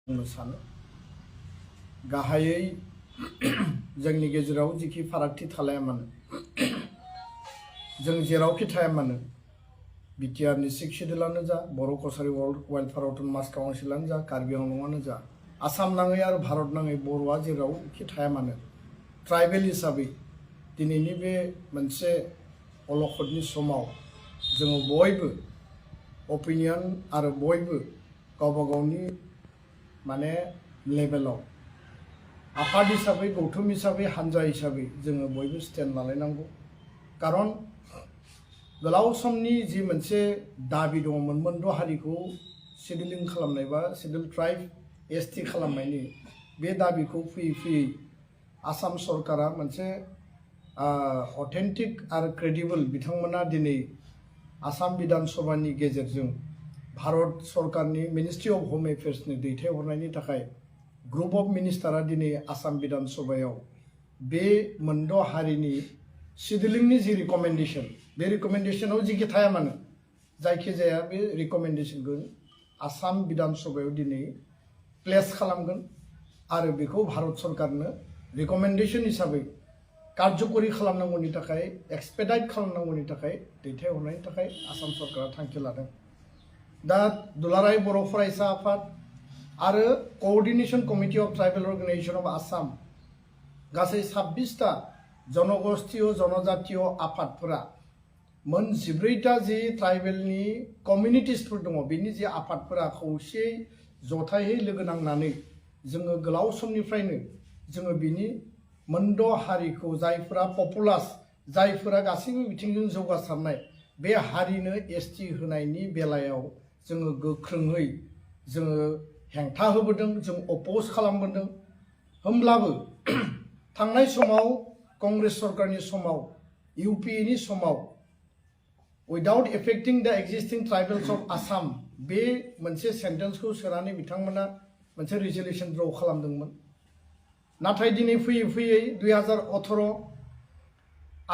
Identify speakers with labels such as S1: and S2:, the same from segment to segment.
S1: बुंनो सानो गाहायै जोंनि गेजेराव जिखि फारागथि थालाया मानो जों जेरावखि थाया मानो बिटिआरनि सिक्स सिडिउलानो जा बर' कसारी वेलफेयार अट'नमास काउन्सिलानो जा कार्बि आंलंआनो जा आसाम नाङै आरो भारत नाङै बर'आ जेरावखि थाया मानो ट्राइबेल हिसाबै दिनैनि बे मोनसे अलखदनि समाव जोङो बयबो अपिनियन आरो बयबो गावबा गावनि माने लेभेलाव आफाद हिसाबै गौथुम हिसाबै हानजा हिसाबै जोङो बयबो स्टेन्ड लालायनांगौ कारन गोलाव समनि जि मोनसे दाबि दङमोन मोनद' हारिखौ सिडिउलिं खालामनाय बा सिडिउल ट्राइब एसटि खालामनायनि बे दाबिखौ फैयै फैयै आसाम सरकारा मोनसे अथेन्टिक आरो क्रेडिबल बिथांमोना दिनै आसाम बिधान सभानि गेजेरजों भारत सरकारनि मिनिस्ट्रि अफ होम एफेयार्सनि दैथायहरनायनि थाखाय ग्रुप अफ मिनिस्टारा दिनै आसाम बिधान सभायाव बे मोनद' हारिनि सिडिउलिंनि जि रिकमेन्डेशन बे रिकमेन्डेशनाव जिखि थाया मानो जायखिजाया बे रिकमेन्डेशनखौ आसाम बिधान सभायाव दिनै प्लेस खालामगोन आरो बेखौ भारत सरकारनो रिकमेन्डेशन हिसाबै कार्यकरि खालामनांगौनि थाखाय एक्सपेडाइट खालामनांगौनि थाखाय दैथायहरनायनि थाखाय आसाम सरकारा थांखि लादों। दा दुलाराय बर' फरायसा आफाद आरो coordination committee of tribal organisation of Assam गासै 26टा जनगोष्ठीय जनजातीय आफादफोरा मोन 14टा जि ट्राइबेलनि कमिउनिटिसफोर दङ बेनि जि आफादफोरा खौसेयै जथायै लोगो नांनानै जोङो गोलाव समनिफ्रायनो जोङो बिनि मोनद' हारिखौ जायफोरा पपुलास जायफोरा गासैबो बिथिंजों जौगासारनाय बे हारिनो एसटि होनायनि बेलायाव जोङो गोख्रोङै जोङो हेंथा होबोदों जों अपोज खालामबोदों। होमब्लाबो थांनाय समाव कंग्रेस सरकारनि समाव इउपिएनि समाव विदाउट एफेक्टिं द एक्जिस्टिं ट्राइबेल्स अफ आसाम बे मोनसे सेन्टेन्सखौ सोनानै बिथांमोना मोनसे रिजोल्यूशन ड्र खालामदोंमोन। नाथाय दिनै फैयै फैयै 2018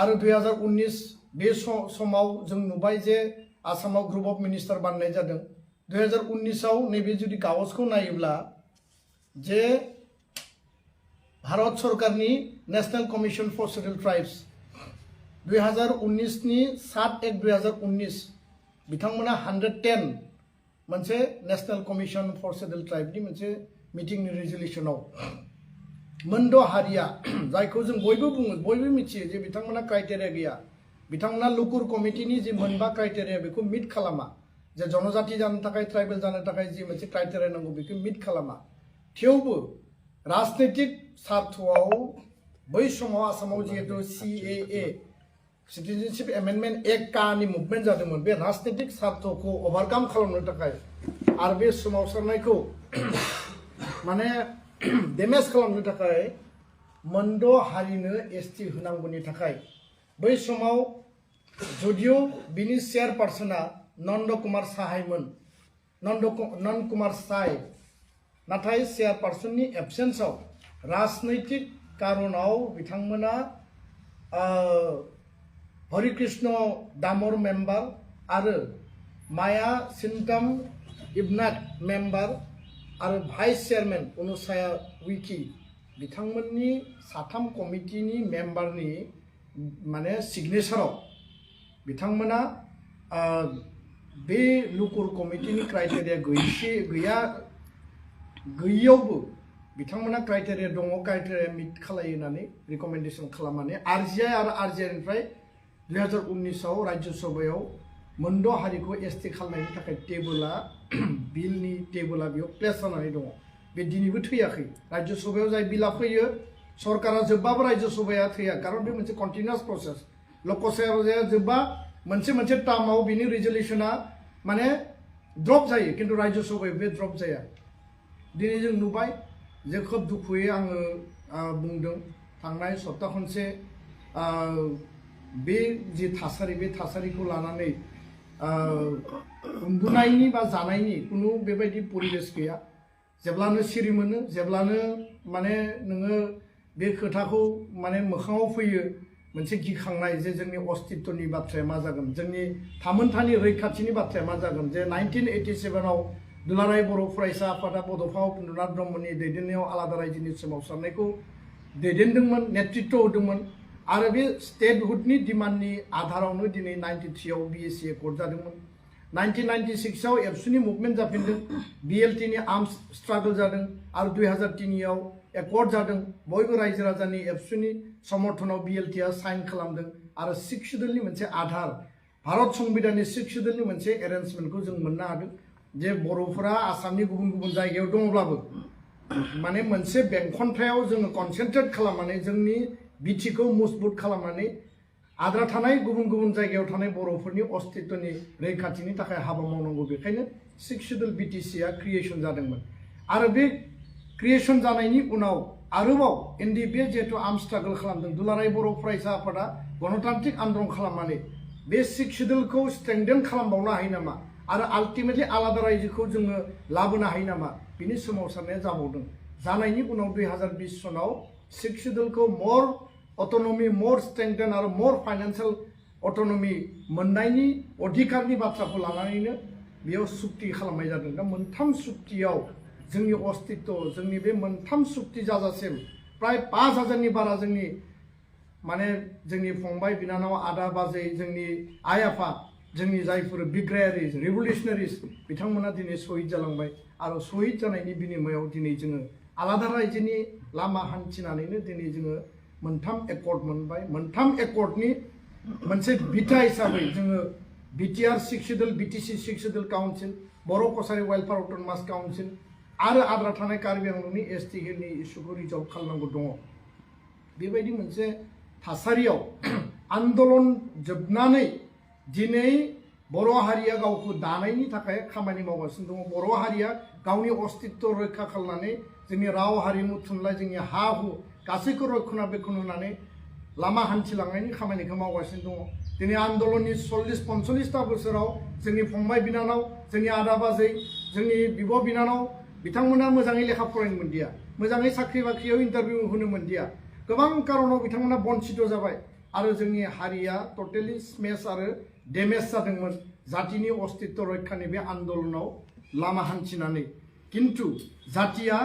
S1: आरो 2019 बे समाव जों नुबाय जे आसामाव ग्रुप अफ मिनिस्टार बानायनाय जादों। 2019 आव नैबे जुदि कागजखौ नायोब्ला जे भारत सरकारनि national commission for scheduled tribes 2019 नि 7/1/2019 बिथांमोना 110 मोनसे नेशनल कमिशन फर शेड्यूल्ड ट्राइबनि मोनसे मिटिंनि रिजोल्यूशनाव मोनद' हारिया जायखौ जों बयबो बुङो बयबो मिथियो जे बिथांमोना क्राइटेरिया गैया बिथांमोना लुकुर कमिटिनि जि मोनबा क्राइटेरिया बेखौ मिट खालामा जे जनजाति जानो थाखाय ट्राइबेल जानो थाखाय जि मोनसे क्राइटेरिया नांगौ बेखौ मिट खालामा। थेवबो राजनैतिक स्वार्थआव बै समाव आसामाव जिहेतु CAA सिटिजेनशिप एमेन्डमेन्ट एक्ट कानि मुभमेन्ट जादोंमोन बे राजनैतिक स्वार्थखौ ओभारकाम खालामनो थाखाय आरो बे सोमावसारनायखौ माने डेमेज खालामनो थाखाय मोनद' हारिनो एसटि होनांगौनि थाखाय बै समाव जदिव बिनि चेयारपार्सना नन्द कुमार साहायमोन नन्द कुमार साय नाथाय चेयारपार्सननि एबसेन्सआव राजनैतिक कारनाव बिथांमोना हरिकृष्ण दामर मेम्बार आरो माया सिन्ताम इबनाथ मेम्बार आरो भाइस चेयारमेन अनुसाया विकी बिथांमोननि साथाम कमिटिनि मेम्बारनि माने सिगनेचाराव बिथांमोना बे लुकुर कमिटिनि क्राइटेरिया गैयैयावबो बिथांमोना क्राइटेरिया दङ क्राइटेरिया मिट खालायो होननानै रिकमेन्डेशन खालामनानै आरजिआइ आरो आरजिआइनिफ्राय 2019 आव राज्य सभायाव मोनद' हारिखौ एसटि खालामनायनि थाखाय टेबोला बिलनि टेबोला बेयाव प्लेस जानानै दङ। बे दिनैबो थैयाखै राज्य सभायाव जाय बिला फैयो सरकारा जोब्बाबो राज्य सभाया थैया कारन बे मोनसे कन्टिनिउस प्रसेस लकसभाया जोब्बा मोनसे टार्माव बिनि रिजोल्यूशना माने ड्रप जायो किन्तु राज्य सभायाव बे ड्रप जाया। दिनै जों नुबाय जे खोब दुखुयै आङो बुंदों थांनाय सप्ता खनसे बे जि थासारि बे थासारिखौ लानानै उन्दुनायनि बा जानायनि कुनु बेबायदि परिबेस गैया जेब्लानो सिरि मोनो जेब्लानो माने नोङो बे खोथाखौ माने मोखाङाव फैयो मोनसे गिखांनाय जे जोंनि अस्तित्वनि बाथ्राया मा जागोन जोंनि थामोनथानि रैखाथिनि बाथ्राया मा जागोन जे 1987 आव दुलाराय बर' फरायसा आफादा बड'फा उपेन्द्रनाथ ब्रह्मनि दैदेननायाव आलादा रायजोनि सोमावसारनायखौ दैदेनदोंमोन नेतृत्व होदोंमोन आरो बे स्टेटहुडनि डिमान्डनि आधारावनो दिनै 93 आव BSc एकर्ड जादोंमोन 1996 आव एबसुनि मुभमेन्ट जाफिनदों BLT नि आर्म्स स्ट्रागल जादों आरो 2003 आव एकर्ड जादों बयबो रायजो राजानि एबसुनि समर्थनाव BLT आ साइन खालामदों आरो 6 शेड्यूलनि मोनसे आधार भारत संबिधाननि 6 शेड्यूलनि मोनसे एरेन्जमेन्टखौ जों मोननो हादों जे बर'फोरा आसामनि गुबुन गुबुन जायगायाव दङब्लाबो माने मोनसे बेंखनथायाव जोङो कनसेन्ट्रेट खालामनानै जोंनि बिटिखौ मजबुत खालामनानै आद्रा थानाय गुबुन गुबुन जायगायाव थानाय बर'फोरनि अस्तित्वनि रैखाथिनि थाखाय हाबा मावनांगौ बेखायनो 6 शेड्यूल BTC आ क्रिएशन जादोंमोन आरो बे क्रिएशन जानायनि उनाव आरोबाव NDP जेहेतु आर्म स्ट्रागल खालामदों दुलाराय बर' फरायसा आफादा गणतान्त्रिक आन्दोलन खालामनानै बे 6 शेड्यूलखौ स्ट्रेंथेन खालामबावनो हायो नामा आरो आल्टिमेटलि आलादा रायजोखौ जोङो लाबोनो हायो नामा बिनि सोमावसारनाया जाबावदों जानायनि उनाव 2020 सनाव 6 शेड्यूलखौ मोर अटोनमी मोर स्ट्रेंथेन आरो मोर फाइनेंशियल अटोनमी मोननायनि अधिकारनि बाथ्राखौ लानानैनो बेयाव सुक्ति खालामनाय जादों दा मोनथाम सुक्तियाव जोंनि अस्तित्व जोंनि बे मोनथाम सुक्ति जाजासिम प्राय 5000 नि बारा जोंनि माने जोंनि फंबाय बिनानाव आदा बाजै जोंनि आइ आफा जोंनि जायफोर बिग्रायारि रिभलिउसनारिस बिथांमोना दिनै शहीद जालांबाय आरो शहीद जानायनि बिनिमयाव दिनै जोङो आलादा रायजोनि लामा हान्थिनानैनो दिनै जोङो मोनथाम एकर्ड मोनबाय मोनथाम एकर्डनि मोनसे बिथा हिसाबै जोङो BTR 6 schedule BTC 6 schedule council Bodo' Kachari welfare autonomous council आरो आद्रा थानाय कार्बि आंलंनि ST हिलनि इस्युखौ रिजल्भ खालामनांगौ दङ बेबायदि मोनसे थासारियाव आन्दोलन जोबनानै दिनै बर' हारिया गावखौ दानायनि थाखाय खामानि मावगासिनो दङ बर' हारिया गावनि अस्तित्व रैखा खालामनानै जोंनि राव हारिमु थुनलाइ जोंनि हा हु गासैखौ रक्षणाबेक्षण होनानै लामा हान्थिलांनायनि खामानिखौ मावगासिनो दङ दिनै आन्दोलननि 40-45टा बोसोराव जोंनि फंबाय बिनानाव जोंनि आदा बाजै जोंनि बिब' बिनानाव बिथांमोना मोजाङै लेखा फरायनो मोनदिया मोजाङै साख्रि बाख्रियाव इन्टारभिउ होनो मोनदिया गोबां कारनाव बिथांमोना बन्चित जाबाय आरो जोंनि हारिया टटेलि स्मेश आरो डेमेज जादोंमोन जातिनि अस्तित्व रैखानि बे आन्दोलनाव लामा हान्थिनानै किन्तु जातिया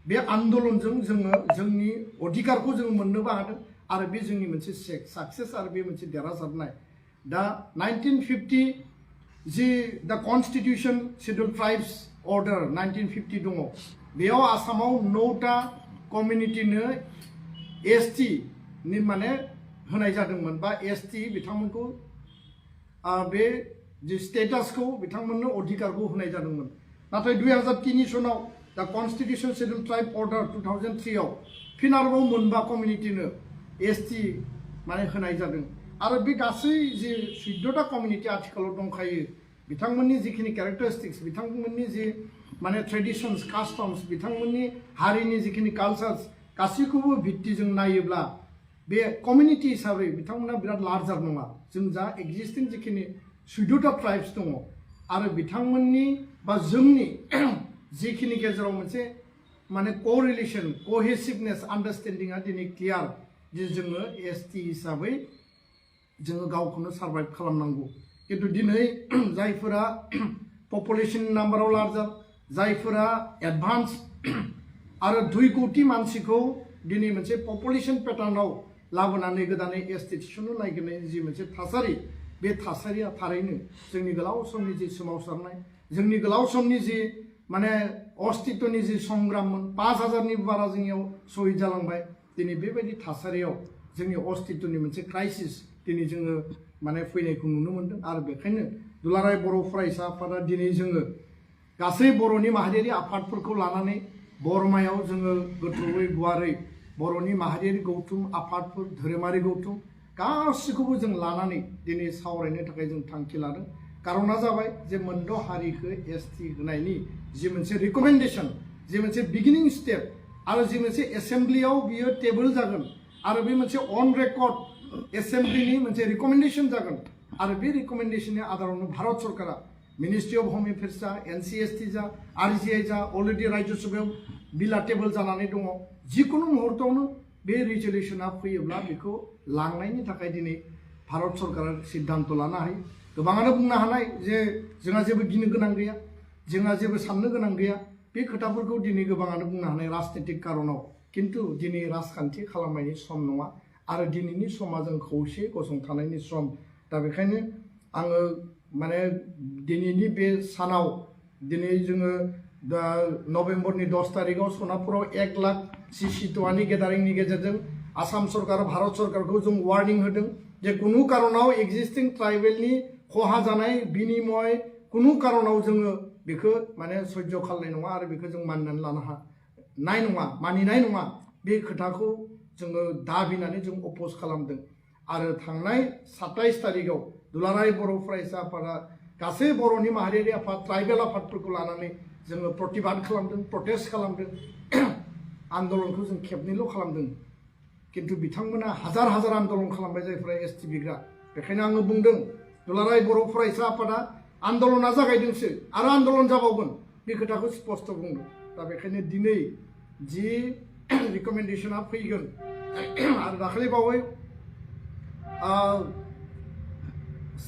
S1: बे आन्दोलनजों जोङो जोंनि अधिकारखौ जों मोननोबो हादों आरो बे जोंनि मोनसे साक्सेस आरो बे मोनसे देरहासारनाय दा 1950 जि दा कन्स्टिटिउसन शेड्यूल ट्राइब्स अर्डार 1950 दङ बेयाव आसामाव 9टा कमिउनिटिनो ST नि माने होनाय जादोंमोन बा ST बिथांमोनखौ बे जे स्टेटासखौ बिथांमोननो अधिकारखौ होनाय जादोंमोन नाथाय 2003 सनाव दा कन्स्टिटिउसन शेड्यूल ट्राइब अर्डार 2003 आव फिन आरोबाव मोनबा कमिउनिटिनो ST माने होनाय जादों आरो बे गासै जे 14टा कमिउनिटि आथिखालाव दंखायो बिथांमोननि जिखिनि कैरेक्टारिस्टिक्स बिथांमोननि जे माने ट्रेडिशन्स कास्टम्स बिथांमोननि हारिनि जिखिनि कालचार्स गासैखौबो भित्तिजों नायोब्ला बे कमिउनिटि हिसाबै बिथांमोना बिराद लार्जार नङा जों जा एक्जिस्टिं जिखिनि 14टा ट्राइब्स दङ आरो बिथांमोननि बा जोंनि जिखिनि गेजेराव मोनसे माने कोरिलेशन कोहेसिवनेस आन्डारस्टेन्डिंआ दिनै क्लियार जे जोङो ST हिसाबै जोङो गावखौनो सार्भाइभ खालामनांगौ किन्तु दिनै जायफोरा पपुलेशन नाम्बाराव लार्जार जायफोरा एडभान्स आरो 2 कोटि मानसिखौ दिनै मोनसे पपुलेशन पेटार्नाव लाबोनानै गोदानै ST थिसननो नागिरनाय जि मोनसे थासारि बे थासारिया थारैनो जोंनि गोलाव समनि जि सोमावसारनाय जोंनि गोलाव समनि जि माने अस्तित्वनि जि संग्राममोन 5000 नि बारा जोंनियाव शहीद जालांबाय दिनै बेबायदि थासारियाव जोंनि अस्तित्वनि मोनसे क्राइसिस दिनै जोङो माने फैनायखौ नुनो मोनदों आरो बेखायनो दुलाराय बर' फरायसा आफादा दिनै जोङो गासै बर'नि माहारियारि आफादफोरखौ लानानै बरमायाव जोङो गोथौयै गुवारै बर'नि माहारियारि गौथुम आफादफोर धोरोमारि गौथुम गासैखौबो जों लानानै दिनै सावरायनो थाखाय जों थांखि लादों कारना जाबाय जे मोनद' हारिखौ ST होनायनि जि मोनसे रिकमेन्डेशन जि मोनसे बिगिनिं स्टेप आरो जि मोनसे एसेम्ब्लियाव बियो टेबोल जागोन आरो बे मोनसे अन रेकर्ड एसेम्ब्लिनि मोनसे रिकमेन्डेशन जागोन आरो बे रिकमेन्डेशननि आधारावनो भारत सरकारा मिनिस्ट्रि अफ होम एफेयार्स जा NCST जा RGI जा अलरेडि राज्य सभायाव बिला टेबोल जानानै दङ जिकुनु मुहूर्तआवनो बे रिजलिउसना फैयोब्ला बेखौ लांनायनि थाखाय दिनै भारत सरकारा सिद्धांत लानो हायो गोबाङानो बुंनो हानाय जे जोंहा जेबो गिनो गोनां गैया जोंहा जेबो साननो गोनां गैया बे खोथाफोरखौ दिनै गोबाङानो बुंनो हानाय राजनितिक कारनाव किन्तु दिनै राजखान्थि खालामनायनि सम नङा आरो दिनैनि समा जों खौसे गसंथानायनि सम दा बेखायनो आङो माने दिनैनि बे सानाव दिनै जोङो नभेम्बरनि 10 तारिखआव सनापुराव 1 लाख CC2 गेदारिंनि गेजेरजों आसाम सरकार भारत सरकारखौ जों वार्निं होदों जे कुनु कारनाव एक्जिस्टिं ट्राइबेलनि खहा जानाय बिनिमय कुनु कारनाव जोङो बेखौ माने सह्य खालामनाय नङा आरो बेखौ जों मानिनानै लानो हानाय नङा मानिनाय नङा बे खोथाखौ जोङो दाबिनानै जों अपोज खालामदों आरो थांनाय 27 तारिखआव दुलाराय बर' फरायसा आफादा गासै बर'नि माहारियारि आफाद ट्राइबेल आफादफोरखौ लानानै जोङो प्रतिबाद खालामदों प्रटेस्ट खालामदों आन्दलनखौ जों खेबनैल' खालामदों किन्तु बिथांमोना हाजार हाजार आन्दलन खालामबाय जायफोरा ST बिग्रा बेखायनो आङो बुंदों दुलाराय बर' फरायसा आफादा आन्दलना जागायदोंसो आरो आन्दलन जाबावगोन बे खोथाखौ स्पष्ट बुंदों दा बेखायनो दिनै जि रिकमेन्डेसना फैगोन आरो दाखालि बावै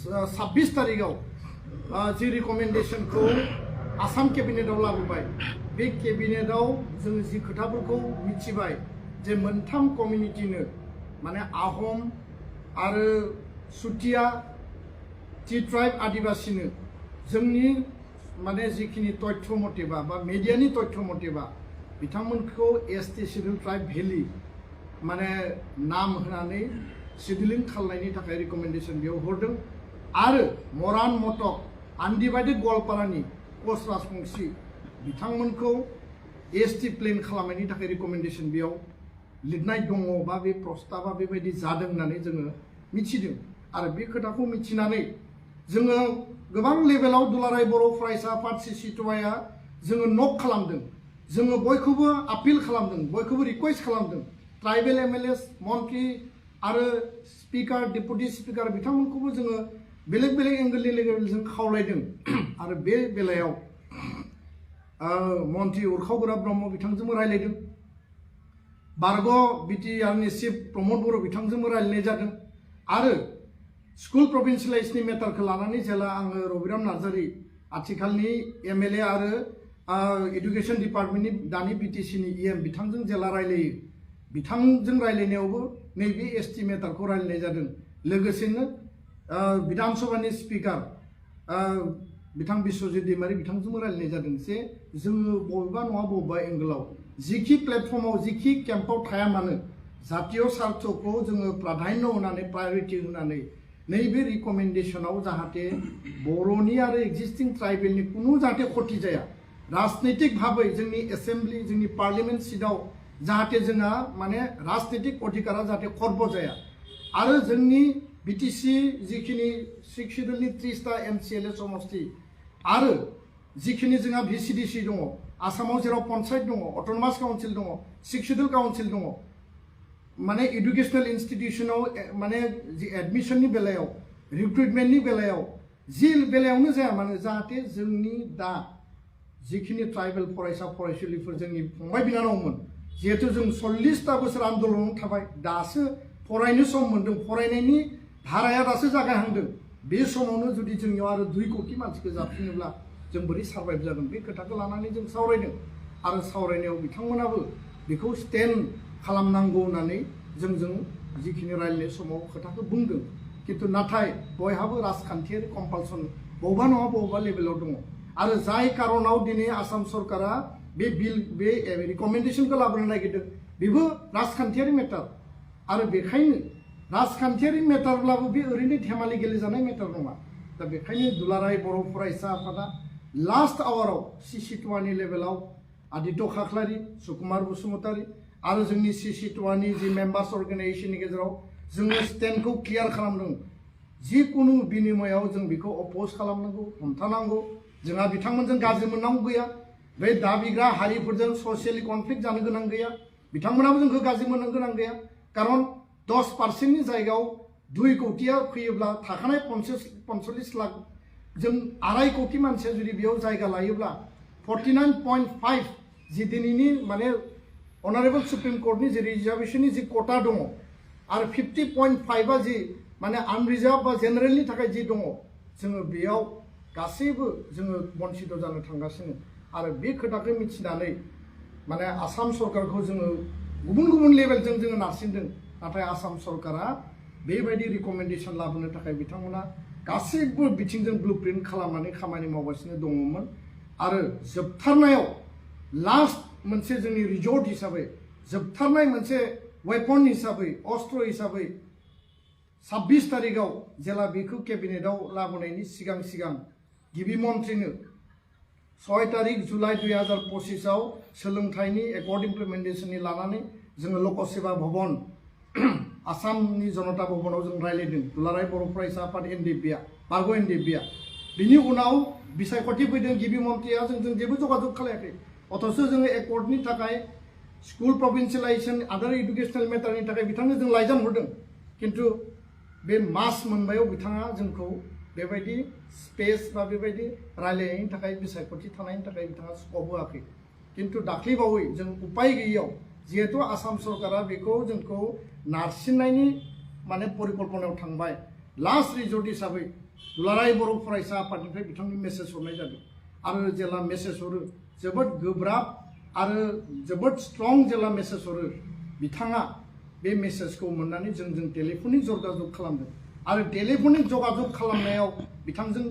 S1: 26 तारिखआव जि रिकमेन्डेसनखौ आसाम केबिनेटआव लाबोबाय बे केबिनेटआव जों जि खोथाफोरखौ मिथिबाय जे मोनथाम कमिउनिटिनो माने आहम आरो सुथिया टि ट्राइब आदिबासिनो जोंनि माने जिखिनि तथ्य मतेबा बा मिडियानि तथ्य मतेबा बिथांमोनखौ ST शेड्युल ट्राइब भेलि माने नाम होनानै शेड्युलिं खालामनायनि थाखाय रिकमेन्डेसन बेयाव हरदों आरो मरान मटक आनडिभाइडेड गवालपारानि कच राजबंशी बिथांमोनखौ ST प्लेन खालामनायनि थाखाय रिकमेन्डेसन बेयाव लिरनाय दङ बा बे प्रस्ताबा बेबायदि जादों होननानै जोङो मिथिदों आरो बे खोथाखौ मिथिनानै जोङो गोबां लेभेलाव दुलाराय बर' फरायसा आफाद CC2आ जोङो नक खालामदों जोङो बयखौबो आपिल खालामदों बयखौबो रिक्वेस्ट खालामदों ट्राइबेल MLAs मन्त्रि आरो स्पिकार डेपुटि स्पिकार बिथांमोनखौबो जोङो बेलेग बेलेग एंगलनि लेभेलजों खावलायदों आरो बे बेलायाव मन्त्रि उरखाव ब्रह्म बिथांजोंबो रायलायदों बारग' BTRनि चिफ प्रमद बर' बिथांजोंबो रायलायनाय जादों आरो स्कुल प्रभिन्सियेलाइजनि मेटारखौ लानानै जेला आङो रबिराम नार्जारी आथिखालनि MLA आरो एडुकेशन डिपार्टमेन्टनि दानि BTCनि EM बिथांजों जेला रायलायो बिथांजों रायलायनायावबो नैबे ST मेटारखौ रायलायनाय जादों लोगोसेनो विधान सभानि स्पिकार बिथां बिश्वजित दैमारी बिथांजोंबो रायलायनाय जादों जे जोङो बबेबा नङा बबेबा एंगलाव जिखि प्लेटफर्माव जिखि केम्पआव थाया मानो जातीय स्वार्थखौ जोङो प्राधान्य होनानै प्रायरिटि होनानै नैबे रिकमेन्डेसनाव जाहाथे बर'नि आरो एक्जिस्टिं ट्राइबेलनि कुनु जाहाथे खति जाया राजनैतिक भाबै जोंनि एसेम्ब्लि जोंनि पार्लियामेन्ट सिटआव जाहाथे जोंहा माने राजनैतिक अधिकारा जाहाथे खर्ब जाया आरो जोंनि BTC जिखिनि 6 शेड्युलनि 30टा MCLA समष्टि आरो जिखिनि जोंहा VCDC दङ आसामाव जेराव पन्चायत दङ अट'नमास काउन्सिल दङ 6 शेड्युल काउन्सिल दङ माने एडुकेशनेल इन्स्टिट्यूशनाव माने जि एडमिशननि बेलायाव रिक्रुटमेन्टनि बेलायाव जि बेलायावनो जाया मानो जाहाथे जोंनि दा जिखिनि ट्राइबेल फरायसा फरायसुलिफोर जोंनि फंबाय बिनानावमोन जिहेतु जों 40टा बोसोर आन्दलनाव थाबाय दासो फरायनो सम मोन्दों फरायनायनि धाराया दासो जागायहांदों बे समावनो जुदि जोंनियाव आरो 2 कोटि मानसिखौ जाफिनोब्ला जों बोरै सारभाइभ जागोन बे खोथाखौ लानानै जों सावरायदों आरो सावरायनायाव बिथांमोनाबो बेखौ स्टेन्ड खालामनांगौ होननानै जोंजों जिखिनि रायलायनाय समाव खोथाखौ बुंदों किन्तु नाथाय बयहाबो राजखान्थियारि कम्पालसन बबेबा नङा बबेबा लेभेलाव दङ आरो जाय कारनाव दिनै आसाम सरकारा बे बिल बे रिकमेन्डेसनखौ लाबोनो नागिरदों बेबो राजखान्थियारि मेटार आरो बेखायनो राजखान्थियारि मेटारब्लाबो बे ओरैनो धेमालि गेलेजानाय मेटार नङा दा बेखायनो दुलाराय बर' फरायसा आफादा लास्ट आवाराव CC2नि लेभेलाव आदित्य खाख्लारि सुकुमार बसुमतारी आरो जोंनि CC2नि जि मेम्बार्स अर्गेनाइजेशननि गेजेराव जोङो स्टेन्डखौ क्लियार खालामदों जिकुनु बिनिमयाव जों बेखौ अपोज खालामनांगौ हमथानांगौ जोंहा बिथांमोनजों गाज्रि मोननांगौ गैया बे दाबिग्रा हारिफोरजों ससियेलि कनफ्लिक्ट जानो गोनां गैया बिथांमोनाबो जोंखौ गाज्रि मोननो गोनां गैया कारन 10% जायगायाव 2 कोटिया फैयोब्ला थाखानाय 45 लाख जों 2.5 कोटि मानसिया जुदि बेयाव जायगा लायोब्ला 49.5 जि दिनैनि माने अनारेबल सुप्रिम कोर्टनि जि रिजार्वेशननि जि कोटा दङ आरो 50.5 जि माने आनरिजार्भ बा जेनेरेलनि थाखाय जि दङ जोङो बेयाव गासैबो जोङो बन्सित जानो थांगासिनो आरो बे खोथाखौ मिथिनानै माने आसाम सरकारखौ जोङो गुबुन गुबुन लेभेलजों जोङो नारसिनदों नाथाय आसाम सरकारा बेबायदि रिकमेन्डेसन लाबोनो थाखाय बिथांमोना गासैबो बिथिंजों ब्लुप्रिन्ट खालामनानै खामानि मावगासिनो दङमोन आरो जोबथारनायाव लास्ट मोनसे जोंनि रिजर्ट हिसाबै जोबथारनाय मोनसे वेपन हिसाबै अस्त्र हिसाबै 26 तारिखाव जेला बेखौ केबिनेटआव लाबोनायनि सिगां सिगां गिबि मन्थ्रिनो 6 तारिख जुलाइ 2025 आव सोलोंथाइनि एकर्ड इमप्लिमेन्टेसननि लानानै जोङो लकसेवा भवन आसामनि जनता भवनाव जों रायलायदों दुलाराय बर' फरायसा आफाद एनडिएफबिआ बारग' एनडिएफबिआ बिनि उनाव बिसायख'थि फैदों गिबि मन्थ्रिया जों जेबो जगाजग खालायाखै अथच जोङो एकर्डनि थाखाय स्कुल प्रभिन्सियेलाइजेसन आदार एडुकेसनेल मेटारनि थाखाय बिथांनो जों लाइजाम हरदों किन्तु बे मास मोनबायाव बिथाङा जोंखौ बेबायदि स्पेस बा बेबायदि रायलायनायनि थाखाय बिसायख'थि थानायनि थाखाय बिथाङा स्कप होआखै किन्तु दाख्लैबावै जों उपाय गैयैयाव जिहेतु आसाम सरकारा बेखौ जोंखौ नारसिननायनि माने परिकल्पनायाव थांबाय लास्ट रिजर्ट हिसाबै दुलाराय बर' फरायसा आफादनिफ्राय बिथांनि मेसेज हरनाय जादों आरो जेला मेसेज हरो जोबोद गोब्राब आरो जोबोद स्ट्रं जेला मेसेज हरो बिथाङा बे मेसेजखौ मोननानै जों टेलिफनिक जगाजग खालामदों आरो टेलिफनिक जगाजग खालामनायाव बिथांजों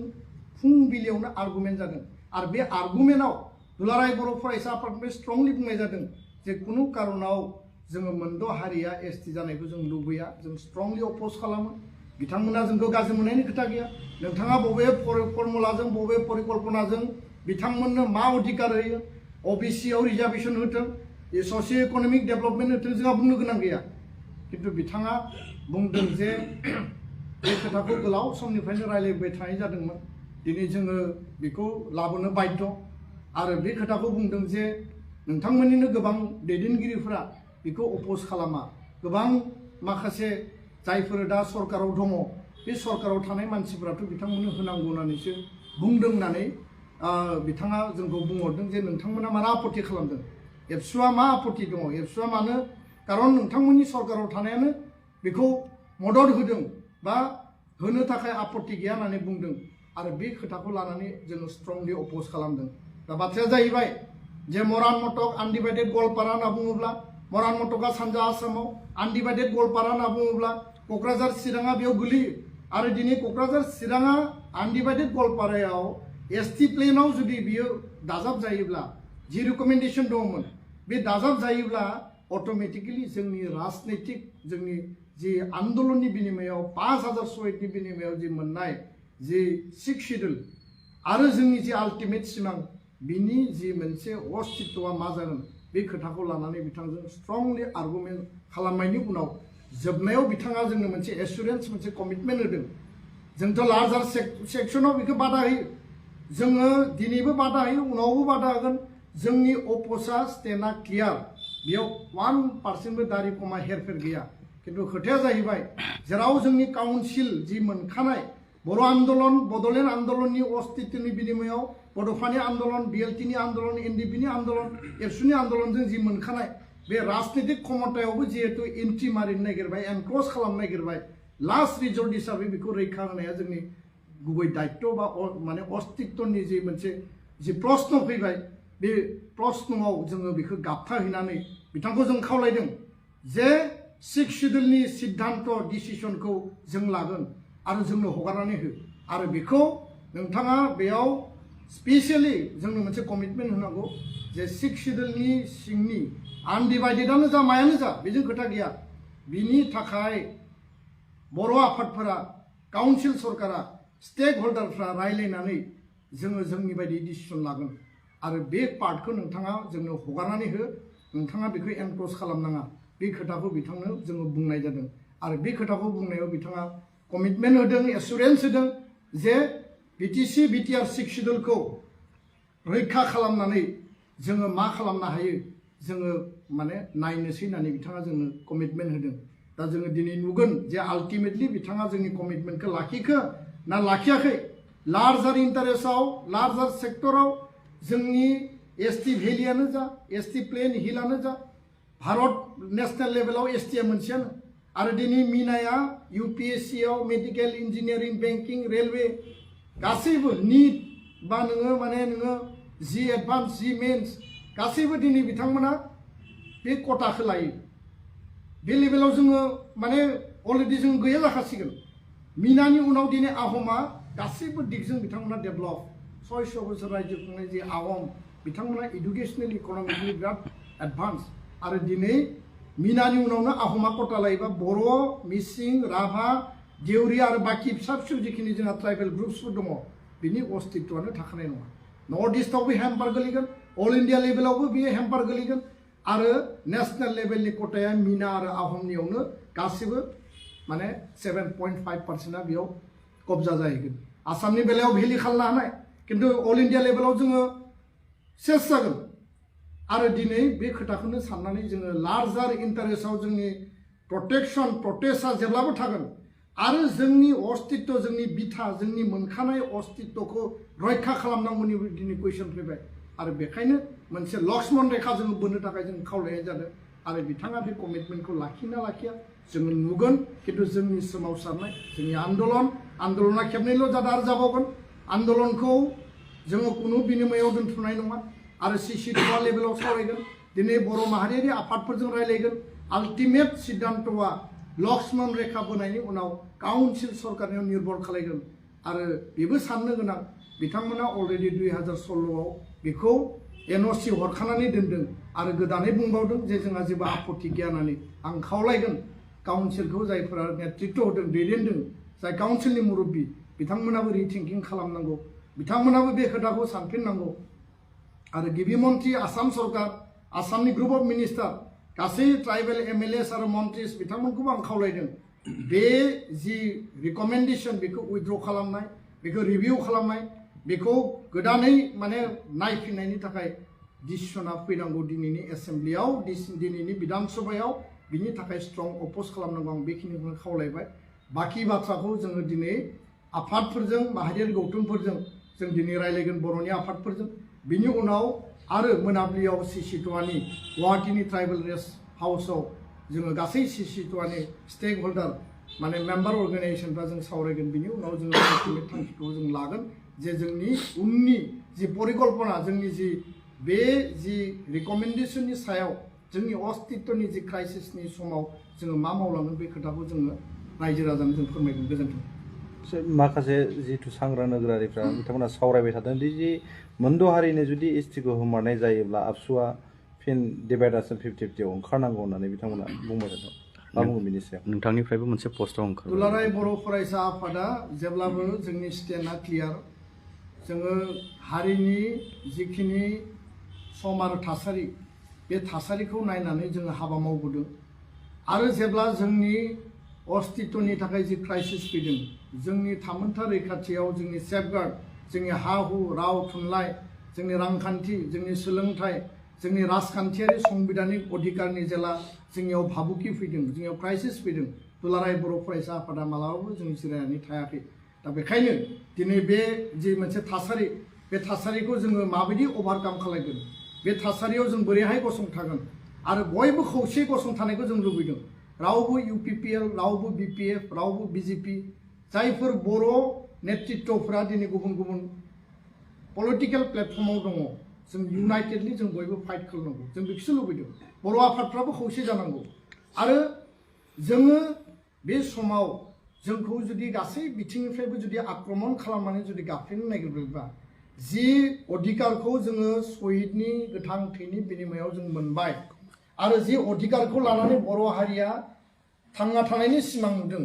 S1: फुंबिलियावनो आर्गुमेन्ट जादों आरो बे आर्गुमेन्टआव दुलाराय बर' फरायसा आफादनिफ्राय स्ट्रंलि बुंनाय जादों जे कुनु कारनाव जोङो मोनद' हारिया एसटि जानायखौ जों लुबैया जों स्ट्रंलि अपोज खालामो बिथांमोना जोंखौ गाज्रि मोननायनि खोथा गैया नोंथाङा बबे फर्मुलाजों बबे परिकल्पनाजों बिथांमोननो मा अधिकार होयो ओबीसीआव रिजार्भेसन होथों ससिय' इक'नमिक डेभेलपमेन्ट होथों जोंहा बुंनो गोनां गैया किन्तु बिथाङा बुंदों जे बे खोथाखौ गोलाव समनिफ्रायनो रायलायबाय थानाय जादोंमोन दिनै जोङो बेखौ लाबोनो बाध्य आरो बे खोथाखौ बुंदों जे नोंथांमोननिनो गोबां दैदेनगिरिफोरा बेखौ अपोज खालामा गोबां माखासे जायफोर दा सरकाराव दङ बे सरकाराव थानाय मानसिफोराथ' बिथांमोननो होनांगौ होननानैसो बुंदों होननानै बिथाङा जोंखौ बुंहरदों जे नोंथांमोना मानो आपत्ति खालामदों एबसुआ मा आपत्ति दङ एबसुआ मानो कारन नोंथांमोननि सरकाराव थानायानो बेखौ मदद होदों बा होनो थाखाय आपत्ति गैया होननानै बुंदों आरो बे खोथाखौ लानानै जोङो स्ट्रंलि अपोज खालामदों दा बाथ्राया जाहैबाय जे मरान मटक आनडिभाइडेड गवालपारा होनना बुङोब्ला मरान मटका सानजा आसामाव आनडिभाइडेड गवालपारा होनना बुङोब्ला क'क्राझार चिराङा बेयाव गोलैयो आरो दिनै क'क्राझार चिराङा आनडिभाइडेड गवालपारायाव एसटि प्लेनाव जुदि बियो दाजाब जायोब्ला जि रिकमेन्डेसन दङमोन बे दाजाब जायोब्ला अट'मेटिकेलि जोंनि राजनैतिक जोंनि जि आन्दोलननि बिनिमयाव 5000 सहिदनि बिनिमयाव जि मोननाय जि 6 शिड्युल आरो जोंनि जि आल्टिमेट सिमां बिनि जि मोनसे अस्तित्वआ मा जागोन बे खोथाखौ लानानै बिथांजों स्ट्रंलि आर्गुमेन्ट खालामनायनि उनाव जोबनायाव बिथाङा जोंनो मोनसे एसुरेन्स मोनसे कमिटमेन्ट होदों जोंथ' लार्जार सेक्सनाव बेखौ बादा होयो जोङो दिनैबो बादा होयो उनावबो बादा होगोन जोंनि अपोजआ स्टेन्डआ क्लियार बेयाव 1% दारि कमा हेरफेर गैया किन्तु खोथाया जाहैबाय जेराव जोंनि काउन्सिल जि मोनखानाय बर' आन्दोलन बड'लेण्ड आन्दोलननि अस्तित्वनि बिनिमयाव बड'फानि आन्दोलन बिएलटिनि आन्दोलन एनडिपिनि आन्दोलन एबसुनि आन्दोलनजों जि मोनखानाय बे राजनीतिक क्षमतायावबो जिहेतु एन्ट्रि मारिनो नागिरबाय एनक्ल'ज खालामनो नागिरबाय लास्ट रिजर्ट हिसाबै बेखौ रैखा होनाया जोंनि गुबै दायित्व बा माने अस्तित्वनि जि मोनसे जि प्रश्न फैबाय बे प्रश्नआव जोङो बेखौ गाबथाहैनानै बिथांखौ जों खावलायदों जे 6 शिड्युलनि सिद्धान्त डिसिसनखौ जों लागोन आरो जोंनो हगारनानै हो आरो बेखौ नोंथाङा बेयाव स्पेसियेलि जोंनो मोनसे कमिटमेन्ट होनांगौ जे 6 शिड्युलनि सिंनि आनडिभाइडेडआनो जा मायानो जा बेजों खोथा गैया बिनि थाखाय बर' आफादफोरा काउन्सिल सरकारा स्टेक हल्डारफ्रा रायलायनानै जोङो जोंनि बायदि डिसिसन लागोन आरो बे पार्टखौ नोंथाङा जोंनो हगारनानै हो नोंथाङा बेखौ एनक्ल'ज खालामनाङा बे खोथाखौ बिथांनो जोङो बुंनाय जादों आरो बे खोथाखौ बुंनायाव बिथाङा कमिटमेन्ट होदों एसुरेन्स होदों जे बिटिसि बिटिआर 6 शिड्युलखौ रैखा खालामनानै जोङो मा खालामनो हायो जोङो माने नायनोसै होननानै बिथाङा जोंनो कमिटमेन्ट होदों दा जोङो दिनै नुगोन जे आल्टिमेटलि बिथाङा जोंनि कमिटमेन्टखौ लाखिखो ना लाखियाखै लार्जार इन्टारेस्टआव लार्जार सेक्टराव जोंनि एसटि भेलियानो जा एसटि प्लेन हिलानो जा भारत नेशनेल लेभेलाव एसटिआ मोनसेयानो आरो दिनै मिनाया इउपिएससिआव मेडिकेल इन्जिनियारिं बेंकिं रेलवे गासैबो नीट बा नोङो माने नोङो जि एडभान्स जि मेन्स गासैबो दिनै बिथांमोना बे कटाखौ लायो बे लेभेलाव जोङो माने अलरेडि जों गैया जाखासिगोन मिनानि उनाव दिनै आहमा गासैबो दिगजों बिथांमोना डेभेलप 600 बोसोर रायजो खुंनाय जे आहम बिथांमोना इडुकेसनेल इकनमिकेलि बिराद एडभान्स आरो दिनै मिनानि उनावनो आहमा कटा लायोबा बर' मिसिं राभा देउरि आरो बाकी फिसा फिसौ जिखिनि जोंहा ट्राइबेल ग्रुप्सफोर दङ बिनि अस्तित्वआनो थाखानाय नङा नर्थ इस्टआवबो हेम्पार गोलैगोन अल इन्डिया लेभेलावबो बियो हेम्पार गोलैगोन आरो नेशनेल लेभेलनि कटाया मिना आरो आहमनियावनो गासिबो माने 7.5% बेयाव कब्जा जाहैगोन आसामनि बेलायाव भेलि खालामनो हानाय किन्तु अल इन्डिया लेभेलाव जोङो सेस जागोन आरो दिनै बे खोथाखौनो साननानै जोङो लार्जार इन्टारेस्टआव जोंनि प्रटेक्शन प्रटेस्टआ जेब्लाबो थागोन आरो जोंनि अस्तित्व जोंनि बिथा जोंनि मोनखानाय अस्तित्वखौ रैखा खालामनांगौनि दिनै कुइसन फैबाय आरो बेखायनो मोनसे लक्ष्मण रेखा जोङो बोनो थाखाय जों खावलायनाय जादों आरो बिथाङा बे कमिटमेन्टखौ लाखिना लाखिया जोङो नुगोन किन्तु जोंनि सोमावसारनाय जोंनि आन्दलना खेबनैल' जादों आरो जाबावगोन आन्दलनखौ जोङो कुनु बिनिमयाव दोनथ'नाय नङा आरो CC2 लेभेलाव सावरायगोन दिनै बर' माहारियारि आफादफोरजों रायलायगोन आल्टिमेट सिद्धान्तआ लक्ष्मण रेखा बोनायनि उनाव काउन्सिल सरकारनियाव निर्भर खालायगोन आरो बेबो साननो गोनां बिथांमोना अलरेडि 2016आव बेखौ NOC हरखानानै दोनदों आरो गोदानै बुंबावदों जे जोंहा जेबो आपत्ति गैया होननानै आं खावलायगोन काउन्सिलखौ जायफोरा नेतृत्व होदों दैदेनदों जाय काउन्सिलनि मुरब्बि बिथांमोनाबो रिथिंकिं खालामनांगौ बिथांमोनाबो बे खोथाखौ सानफिननांगौ आरो गिबि मन्त्रि आसाम सरकार आसामनि ग्रुप अफ मिनिस्टार गासै ट्राइबेल MLAs आरो मन्त्रिस बिथांमोनखौबो आं खावलायदों बे जि रिकमेन्डेसन बेखौ उइथड्र खालामनाय बेखौ रिभिउ खालामनाय बेखौ गोदानै माने नायफिननायनि थाखाय डिसिसना फैनांगौ दिनैनि एसेम्ब्लियाव दिनैनि बिधान सभायाव बिनि थाखाय स्ट्रं अपोज खालामनांगौ आं बेखिनिखौनो खावलायबाय बाकी बाथ्राखौ जोङो दिनै आफादफोरजों माहारियारि गौथुमफोरजों जों दिनै रायलायगोन बर'नि आफादफोरजों बिनि उनाव आरो मोनाबिलियाव CC2नि गुवाहाटीनि ट्राइबेल रेस्ट हाउसआव जोङो गासै CC2नि स्टेक होल्डार माने मेम्बार अर्गानाइजेशनफ्रा जों सावरायगोन बिनि उनाव जोङो आल्टिमेट थांखिखौ जों लागोन जे जोंनि उननि जि परिकल्पना जोंनि बे जि रिकमेन्डेशननि सायाव जोंनि अस्तित्वनि जि क्राइसिसनि समाव जोङो मा मावलांगोन बे खोथाखौ जोङो रायजो राजानो जों फोरमायगोन गोजोन्थों
S2: माखासे जिहेतु सांग्रां नोगोरारिफ्रा बिथांमोना सावरायबाय थादों दि मोनद' हारिनो जुदि STखौ होमारनाय जायोब्ला आबसुआ फिन डिभाइडेसन 50-50 ओंखारनांगौ होननानै बिथांमोना बुंबाय थादों मा बुंगोन बिनि सायाव
S3: नोंथांनिफ्रायबो मोनसे पस्टआव ओंखारबाय
S1: दुलाराय बर' फरायसा आफादा जेब्लाबो जोंनि स्टेन्डआ क्लियार जोङो हारिनि जिखिनि सम आरो थासारि बे थासारिखौ नायनानै जोङो हाबा मावबोदों आरो जेब्ला जोंनि अस्तित्वनि थाखाय जि क्राइसिस फैदों जोंनि थामोनथा रैखाथियाव जोंनि सेफगार्ड जोंनि हा हु राव थुनलाइ जोंनि रांखान्थि जोंनि सोलोंथाइ जोंनि राजखान्थियारि संबिधानिक अधिकारनि जेला जोंनियाव भाबुकि फैदों जोंनियाव क्राइसिस फैदों दुलाराय बर' फरायसा आफादा मालाबाबो जों जिरायनानै थायाखै दा बेखायनो दिनै बे जि मोनसे थासारि बे थासारिखौ जोङो माबायदि ओभारकाम खालामगोन बे थासारियाव जों बोरैहाय गसंथागोन आरो बयबो खौसे गसंथानायखौ जों लुबैदों रावबो UPPL रावबो BPF रावबो BJP जायफोर बर' नेतृत्वफोरा दिनै गुबुन गुबुन पलिटिकेल प्लेटफर्माव दङ जों इउनाइटेडलि जों बयबो फाइट खालामनांगौ जों बेखौसो लुबैदों बर' आफादफ्राबो खौसे जानांगौ आरो जोङो बे समाव जोंखौ जुदि गासै बिथिंनिफ्रायबो जुदि आक्रमण खालामनानै जुदि गाफ्लेनो नागिरब्ला जि अधिकारखौ जोङो शहीदनि गोथां थैनि बिनिमयाव जों मोनबाय आरो जि अधिकारखौ लानानै बर' हारिया थांना थानायनि सिमां नुदों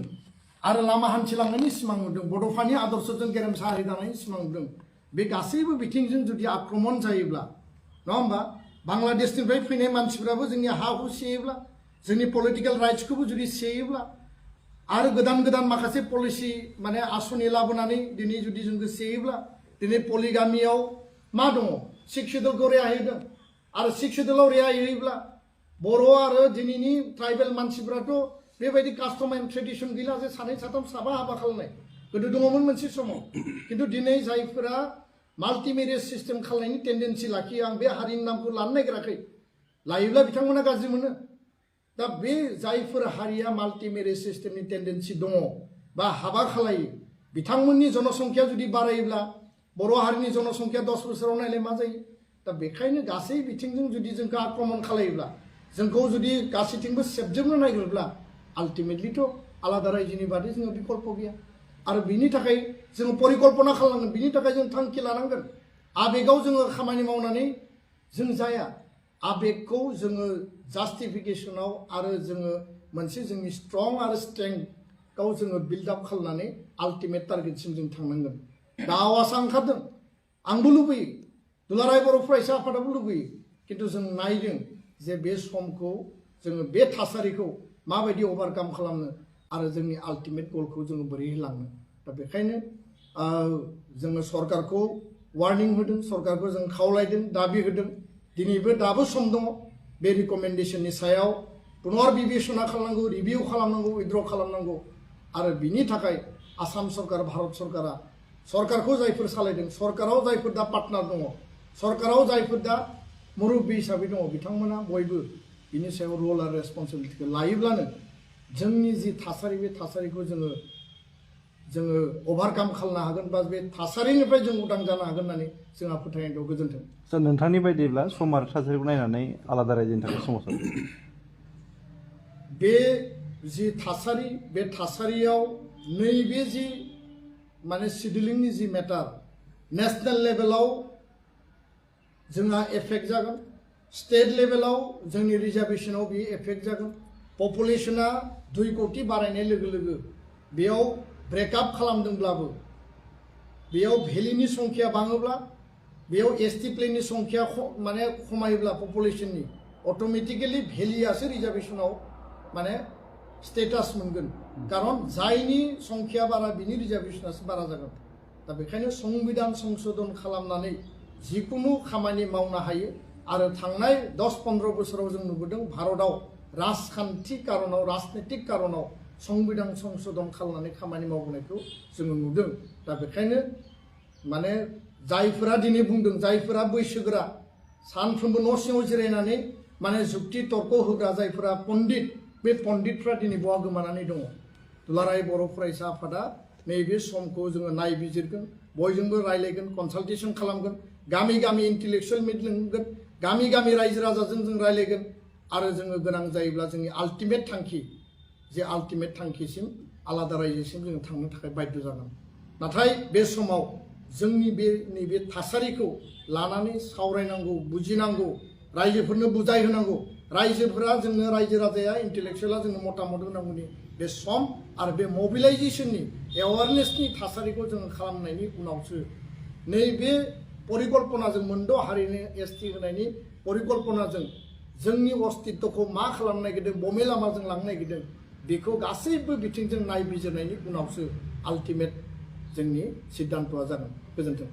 S1: आरो लामा हान्थिलांनायनि सिमां नुदों बड'फानि आदर्शजों गेरेमसा हारि दानायनि सिमां नुदों बे गासैबो बिथिंजों जुदि आक्रमण जायोब्ला नङा होमबा बांलादेशनिफ्राय फैनाय मानसिफ्राबो जोंनि हा हु सेयोब्ला जोंनि पलिटिकेल राइट्सखौबो जुदि सेयोब्ला आरो गोदान गोदान माखासे पलिसि माने आसनि लाबोनानै दिनै जुदि जोंखौ सेयोब्ला दिनै पलिगामियाव मा दङ 6 शेड्युलखौ रेहाय होदों आरो 6 शेड्युलाव रेहाय होयोब्ला बर' आरो दिनैनि ट्राइबेल मानसिफ्राथ' बेबायदि कास्टम एन्ड ट्रेडिसन गैला जे सानै साथाम साबा हाबा खालामनाय गोदो दङमोन मोनसे समाव खिन्थु दिनै जायफोरा माल्टि मेरिज सिस्टेम खालामनायनि टेन्डेन्सि लाखियो आं बे हारिनि नामखौ लानो नागिराखै लायोब्ला बिथांमोना गाज्रि मोनो दा बे जायफोर हारिया माल्टि मेरिज सिस्टेमनि टेन्डेन्सि दङ बा हाबा खालायो बिथांमोननि जनसंख्या जुदि बारायोब्ला बर' हारिनि जनसंख्या 10 बोसोराव नायलाय मा जायो दा बेखायनो गासै बिथिंजों जुदि जोंखौ आक्रमण खालायोब्ला जोंखौ जुदि गासैथिंबो सेबजोबनो नागिरोब्ला आल्टिमेटलिथ' आलादा रायजोनि बादै जोङो बिकल्प गैया आरो बिनि थाखाय जोङो परिकल्पना खालामनांगोन बिनि थाखाय जों थांखि लानांगोन आबेगाव जोङो खामानि मावनानै जों जाया आबेगखौ जोङो जास्टिफिकेशनाव आरो जोङो मोनसे जोंनि स्ट्रं आरो स्ट्रेंथआव जोङो बिल्ड आप खालामनानै आल्टिमेट टारगेटसिम जों थांनांगोन दा आवासा ओंखारदों आंबो लुबैयो दुलाराय बर' फरायसा आफादाबो लुबैयो खिन्थु जों नायदों जे बे समखौ जोङो बे थासारिखौ माबायदि ओभारकाम खालामनो आरो जोंनि आल्टिमेट गलखौ जोङो बोरै लांनो दा बेखायनो जोङो सरकारखौ वार्निं होदों सरकारखौ जों खावलायदों दाबि होदों दिनैबो दाबो सम दङ बे रिकमेन्डेशननि सायाव पुनर बिबेचना खालामनांगौ रिभिउ खालामनांगौ उइथड्र खालामनांगौ आरो बिनि थाखाय आसाम सरकार भारत सरकारा सरकारखौ जायफोर सालायदों सरकाराव जायफोर दा पार्टनार दङ सरकाराव जायफोर दा मुरब्बी हिसाबै दङ बिथांमोना बयबो बिनि सायाव रल आरो रेसपन्सिबिलिटिखौ लायोब्लानो जोंनि जि थासारि बे थासारिखौ जोङो ओभारकाम खालामनो हागोन बा बे थासारिनिफ्राय जों उदां जानो हागोन होननानै जोंहा फोथायनाय दं गोजोन्थों
S2: सार नोंथांनि बायदिब्ला सम आरो थासारिखौ नायनानै आलादा रायजोनि थाखाय सोमावसार
S1: बे जि थासारि बे थासारियाव नैबे जि माने सिडुलिंनि जि मेटार नेशनेल लेभेलाव जोंहा एफेक्ट जागोन स्टेट लेभेलाव जोंनि रिजार्भेशनाव बे एफेक्ट जागोन पपुलेशना 2 कोटि बारायनाय लोगो लोगो बेयाव ब्रेकआप खालामदोंब्लाबो बेयाव भेलिनि संख्या बाङोब्ला बेयाव एसटि प्लेननि संख्या माने खमायोब्ला पपुलेशननि अट'मेटिकेलि भेलियासो रिजार्भेशनाव माने स्टेटास मोनगोन खारन जायनि संख्या बारा बिनि रिजार्भेशनासो बारा जागोन दा बेखायनो संबिधान संशोधन खालामनानै जिकुनु खामानि मावनो हायो आरो थांनाय 10-15 बोसोराव जों नुबोदों भारतआव राजखान्थि कारनाव राजनीतिक कारनाव संबिधान संशोधन खालामनानै खामानि मावबोनायखौ जोङो नुदों दा बेखायनो माने जायफोरा दिनै बुंदों जायफोरा बैसोगोरा सानफ्रोमबो न' सिङाव जिरायनानै माने जुक्ति तर्क होग्रा जायफोरा पण्डित बे पण्डितफ्रा दिनै बहा गोमानानै दङ दुलाराय बर' फरायसा आफादा नैबे समखौ जोङो नायबिजिरगोन बयजोंबो रायलायगोन कनसालटेसन खालामगोन गामि गामि इन्टेलेक्सुयेल मिट लिंगोन गामि गामि रायजो राजाजों जों रायलायगोन आरो जोङो गोनां जायोब्ला जोंनि आल्टिमेट थांखि जे आल्टिमेट थांखिसिम आलादा रायजोसिम जों थांनो थाखाय बाध्य जागोन नाथाय बे समाव जोंनि बे नैबे थासारिखौ लानानै सावरायनांगौ बुजिनांगौ रायजोफोरनो बुजाय होनांगौ रायजोफोरा जोंनो रायजो राजाया इन्टेलेक्सुयेला जोंनो मतामत होनांगौनि बे सम आरो बे मबिलाइजेशननि एवारनेसनि थासारिखौ जोङो खालामनायनि उनावसो नैबे परिकल्पनाजों मोनद' हारिनो एसटि होनायनि परिकल्पनाजों जोंनि अस्तित्वखौ मा खालामनो नागिरदों बबे लामाजों लांनो नागिरदों बेखौ गासैबो बिथिंजों नायबिजिरनायनि उनावसो आल्टिमेट जोंनि सिद्धान्तआ जागोन गोजोन्थों